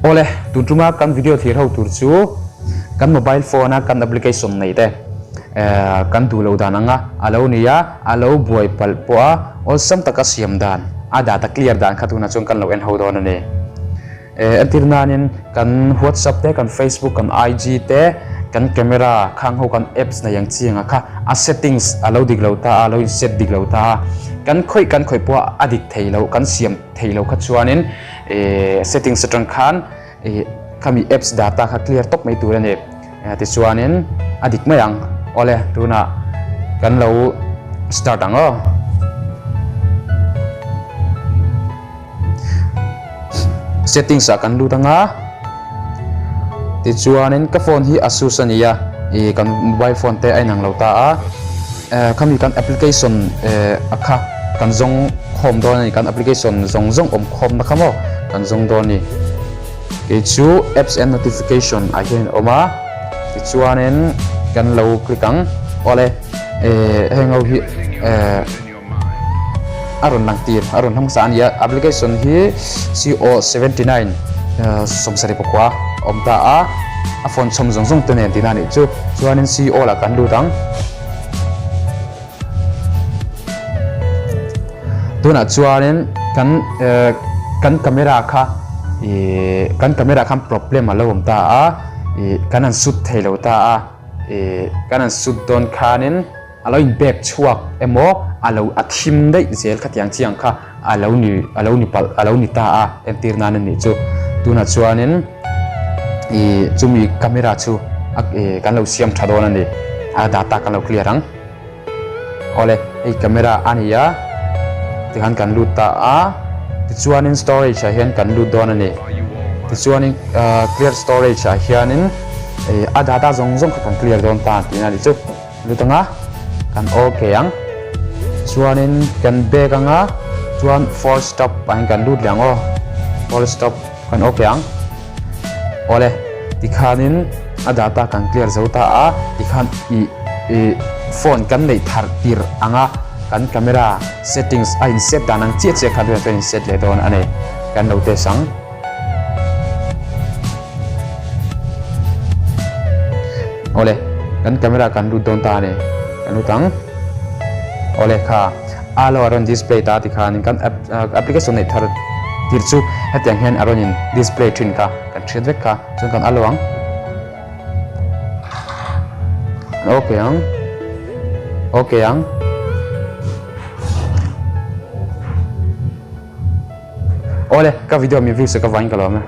Awle, tun tuma kan video thlir ho tur chu kan mobile phone a kan application nei te kan duh loh dan anga a lo ni a, a lo buai palh pawh a awlsam taka siam dan, a data clear dan kha tunah chuan kan lo en ho dawn a ni. Entir nanin kan WhatsApp te, kan Facebook, kan IG te, kan camera khang ho kan apps nei ang chi anga kha a settings a lo dik lo ta a, a lo in set dik lo ta a, kan khawih kan khawih pawh a dik thei lo, kan siam thei lo kha chuanin settings atang khan khami apps data kha clear tawp mai tur a ni. Tichuanin a dik mai ang. Awle tunah kan lo start ang aw. Settings ah kan lut anga tichuanin ka phone hi Asus a ni a ih kan mobile phone te a inang lo ta a eh khami kan application eh a kha kan zawng khawm dawn a ni kan application zawng zawng awm khawm na kha maw kan zawng dawn a ni kei chu apps and notification ah hian a awm a tichuanin kan lo click ang awle eh heng ho hi eh. A rawn lang tir a rawn hmasa a ni a application hi CO 79 74 a awm ta a a phone chhawm zawng zawng te nen tihna a nih chu chuanin CO lah kan lut ang tunah chuanin kan kan camera kha ih kan camera khan problem a lo awm ta a ih kan han shoot thei lo ta a ih kan han shoot dawn khanin. A lo inpek chhuak emaw a lo a thim daih zel khatiang chiang kha a lo ni a lo ni palh a lo ni ta a entir nan a nih chu. Tunah chuanin ih chumi camera chu a ih kan lo siam tha dawn a ni a data kan lo clear ang. Awle hei camera a ni a tikhan kan lut ta a tichuanin storage ah hian kan lut dawn a ni tichuanin ah clear storage ah hianin ih a data zawng zawng kha kan clear dawn ta tihna a nih chu. Lut anga kan ok ang chuanin kan back anga chuan force stop ah hian kan lut leh ang aw force stop kan ok ang awle tikhanin a data kan clear zo ta a tikhan ih ih phone kan neih thar tirh anga kan camera settings a in set dan ang chiah chiah kha tunah chuan in set leh dawn a ni kan lo test ang. Awle kan camera kan lut dawn ta a ni kan lut ang awle kha a lo a rawn display ta tikhanin kan application neih thar tir chu hetiang hian a rawn in display thin kha kan hriat vek kha chuan kan a lo ang okay ang okay ang. Awle ka video mi view se ka vain ka lawm e.